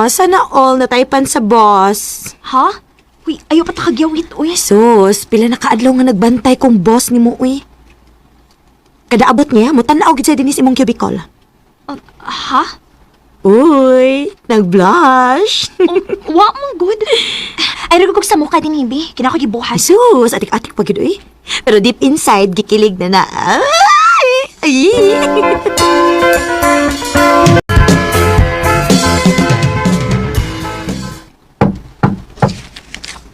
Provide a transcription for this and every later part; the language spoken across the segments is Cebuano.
no? Sana all nataypan sa boss. Ha? Uy, ayaw pa ta kagyawit, uy. Sus, pila na kaadlaw nga nagbantay kong boss nimo, uy. Kada abot niya, mo tan-aw gid siya dinis imong cubicle. Ha? Uy, nag-blush. Oh, wa mo good. Ay, ragog sa mukha din, hindi. Kinako gibuhas. Sus, atik-atik pa gid uy. Pero deep inside, gikilig na na. Ay! Ay!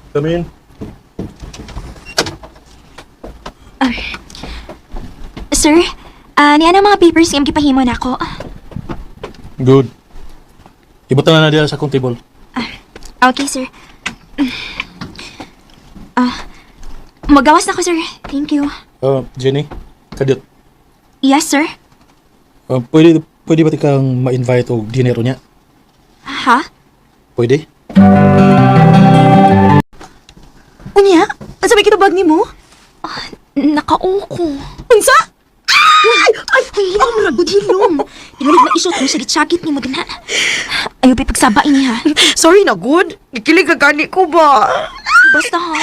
Come in. Sir, niya na mga papers nga gipahimo na ako. Good. Ibutan na na diya sa akong table. Okay, sir. Magawas na ko, sir. Thank you. Jenny, kadiyot. Yes, sir. Pwede ba kang ma-invite og dinero niya? Ha? Pwede? Unya, ang sabi kitubag nimo? Nakauko. Unsa? Ay! Ay! Hilom, ragod, hilom. Tingulig na isot mo sa gitsakit ni Magna. Ayaw pa pagsabay niya. Sorry na good. Gikilig ka gani ko ba? Basta ha.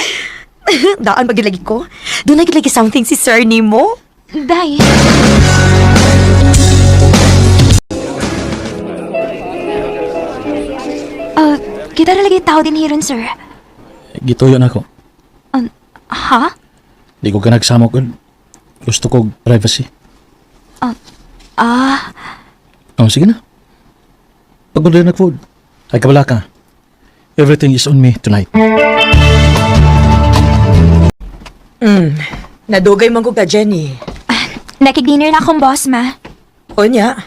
Daan ba gid lagi ko? Doon na gid lagi something si sir nimo. Day. Kita na lagi tao din hiron, sir. Gituyo na ako. Ha? Di ko ka nagsama ko. Gusto ko privacy. Ah, Oh, sige na. Pag-order na food. Ay, kabala ka. Everything is on me tonight. Nadugay man ko ka, Jenny. Nakig-dinner na akong boss, ma. Onya,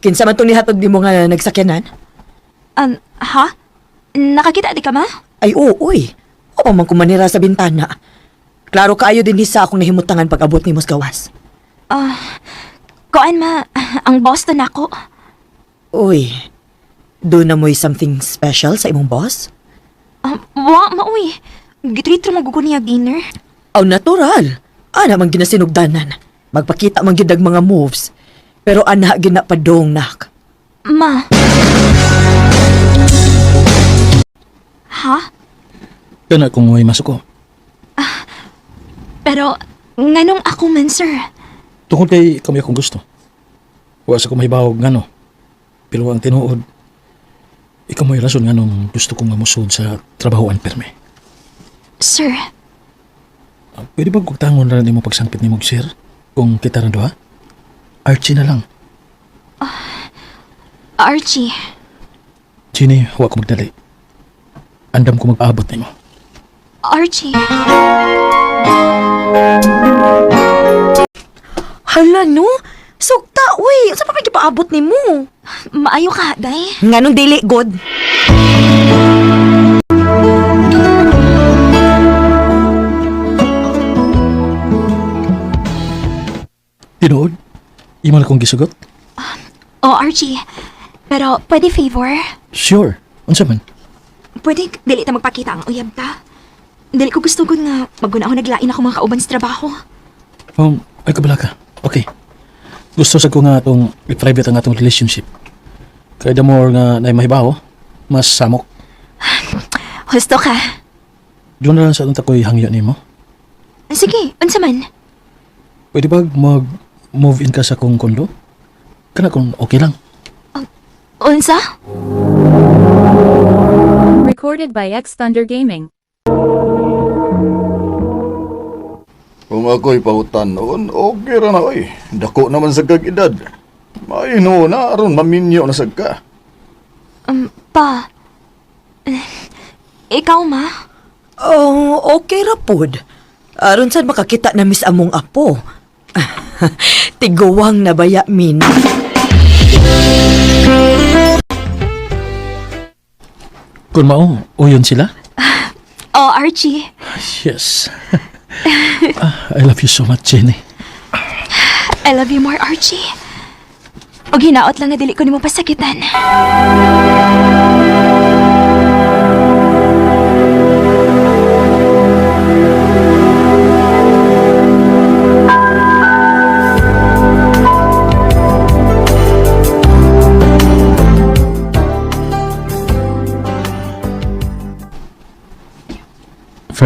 kinsa man tong nihatod nimo nga nagsakyanan? Ha? Nakakita di ka, ma? Ay, oo, uy. O man kumanira sa bintana. Klaro kaayo din sa akong nahimutangan pag-abot nimo sa gawas. Kuan, ma. Ang boss to nako. Uy, doon na mo'y something special sa imong boss? Wa, ma, uy. Gitreat ra magugo niya dinner. Aw, natural. Ana man ginasinugdanan. Magpakita man gyud ang mga moves. Pero ana ginapadong nak. Ma. Ha? Kana kung may masuk ko. Pero, nganong ako man, sir? Tungkol kay kami akong gusto. Wa sa ko mahibawog ngano. Pero ang tinuod, ikaw mo'y rason nganong gusto kong nga musud sa trabahoan perme. Sir, Pwede ba kugtangon na nimo pagsangpit nimo sir? Kung kita ra duha? Archie na lang. Archie. Jenny, wa ko magdali. Andam ko mag-aabot nimo. Archie. Hala no? Sugta, uy. Unsa pa may gipaabot nimo? Maayo ka, day. Nganong dili good? Tinuod? Imo na kong gisugot? Oh, Archie. Pero, pwede favor? Sure. Unsa man? Pwede dili ta magpakita ang uyab ta. Dili ko gusto gud nga maguna ako naglain ako mga kauban sa trabaho. Ay kabala ka. Okay. Gusto sa ko nga atong i-private ang atong relationship. Kaya the more nga na mahibaw, mas samok. Husto ka. Doon na lang sa atong takoy hangyo nimo. Sige, unsa man? Pwede ba mag-move in ka sa kong kondo? Kana kung okay lang. Unsa? Recorded by X Thunder Gaming. Kung ako'y pautan noon, okay ra na oy. Dako naman sa kag edad. Maino na aron maminyo na sad ka. Pa. Eh, ikaw, ma? Oh, okay ra pod. Aron sad makakita na miss among apo. Tiguwang na baya min. Kung mao, uyon sila? Oh, Archie. Yes. Ah, I love you so much, Jenny. I love you more, Archie. Og hinaot lang nga dili ko nimo pasakitan.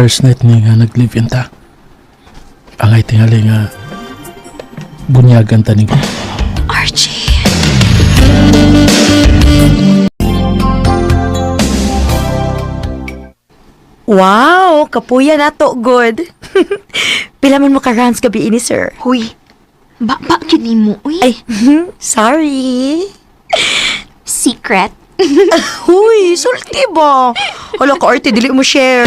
First night ni nga nag-live-in ta. Angay tingali nga bunyagan ta ni Archie. Wow, kapuya na to, good. Pila man mo ka rounds gabi ini, sir? Huy, ba ba gyud nimo uy. Ay, sorry. Secret. Huy, sulti ba? Hala ka, arte, dili mo share.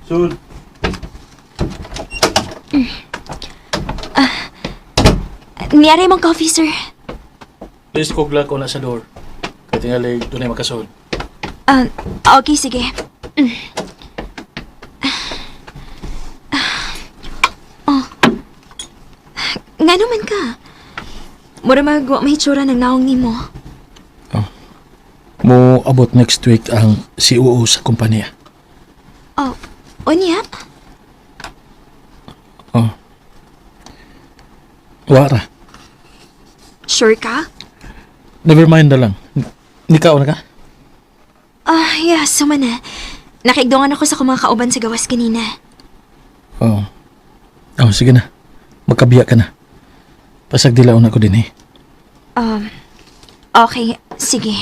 Sul. Niyari mong coffee, sir. Please kogla ko na sa door. Kay tingali dunay makasud. Ah, okay, sige. Oh. Nga naman ka. Mura magwa may itsura ng naong nimo. Mo abot next week ang COO sa kumpanya. Oh, unya? Oh. Wara. Sure ka? Never mind na lang. Nikaw na ka? Ah, yeah, suma na. Nakigdungan ako sa mga kauban sa gawas kanina. Oo. Oh, sige na. Magkabiya ka na. Pasag dilaon ako din eh. Okay, sige.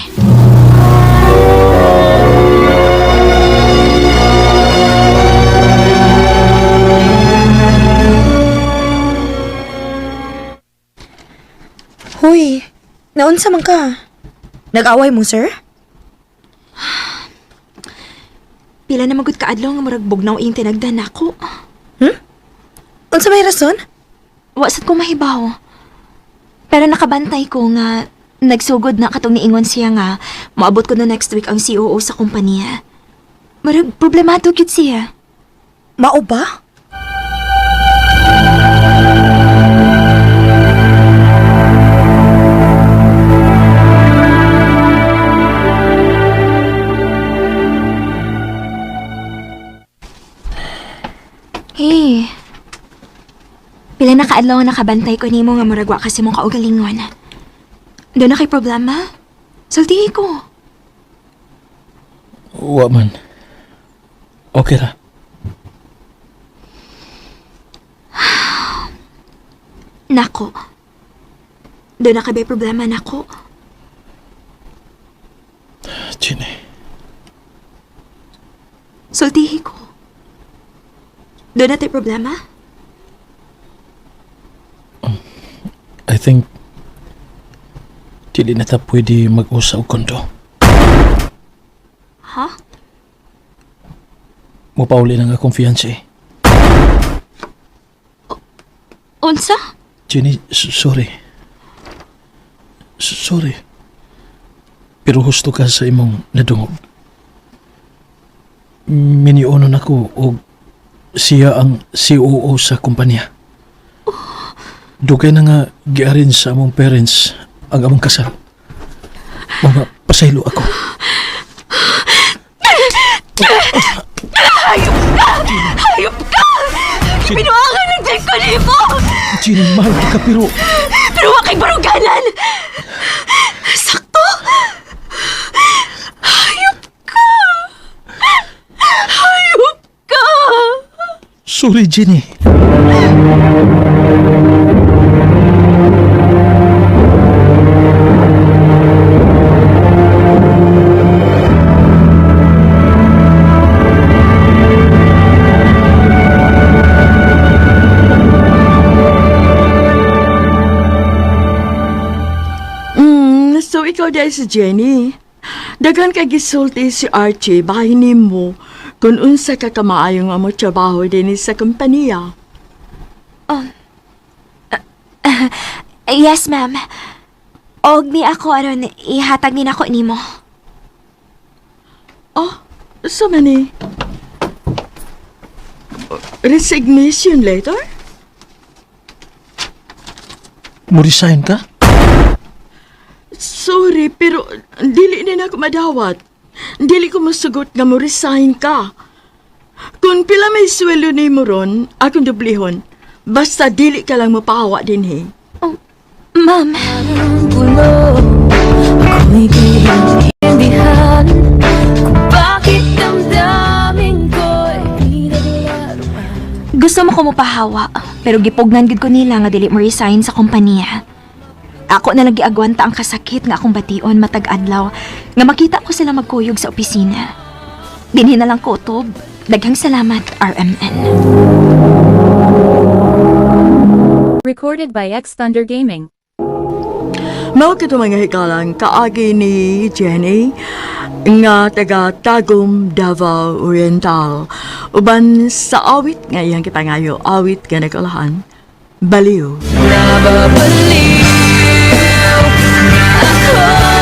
Huy, naunsa man ka? Nag-away mo, sir? Pila na magud kaadlaw nga murag bugnaw iyong tinagdan nako. Unsa may rason? Wa sad ko mahibaw. Pero nakabantay ko nga nagsugod na katong niingon siya nga moabot ko na next week ang COO sa kompanya. Murag problemado gyud siya. Mao ba? Hey. Pila na kaadlaw nga nakabantay ko nimo nga murag wa kasi mong kaugalingon. Doon na kay problema? Sultihi ko. Wa man. Okay ra. Nako. Doon na kay problema nako. Chine. Sultihi ko. Doon na tay problema? I think dili na ta pwede mag-usa og kondo. Ha? Mopauli na nga akong fiancé. Unsa? Jenny, sorry. Sorry. Pero husto ka sa imong nadungog. Minionon ako og siya ang COO sa kumpanya. Dugay na nga giarin sa among parents ang among kasal. Mga pasaylo ako. Hayop ka! Pinuangan ng ko nimo! Jenny, mahal ka pero Pero wa kay baruganan! Sakto! Hayop ka! Hayop ka! Sorry, Jenny. So ikaw dahil si Jenny. Daghan kay gisulti si Archie bahin nimo kung unsa ka kamaayo nga mo trabaho dinhi sa kompanya. Yes, ma'am. Og ni ako aron ihatag ni nako nimo. Oh, so many. Resignation letter? Mo resign ka? Sorry, pero dili na ako madawat. Dili ko musugot nga mo resign ka. Kung pila may sweldo nimo ron, akong dublihon. Basta dili ka lang mapahawa dinhi. Ma'am, Ako'y di maintindihan kung bakit damdamin ko'y pinaglalaroan. Gusto mo ko mopahawa, pero gipugnan gid ko nila nga dili mo resign sa kompanya. Ako na lang giagwanta ang kasakit nga akong bation matag adlaw nga makita ko sila magkuyog sa opisina. Dinhi na lang ko utob. Daghang salamat, RMN. Recorded by X Thunder Gaming. Mao kito mga hikalang kaagi ni Jenny nga taga Tagum, Davao Oriental. Uban sa awit nga iyang gipangayo, awit nga nagkalahan, Baliw. Nababaliw na ako.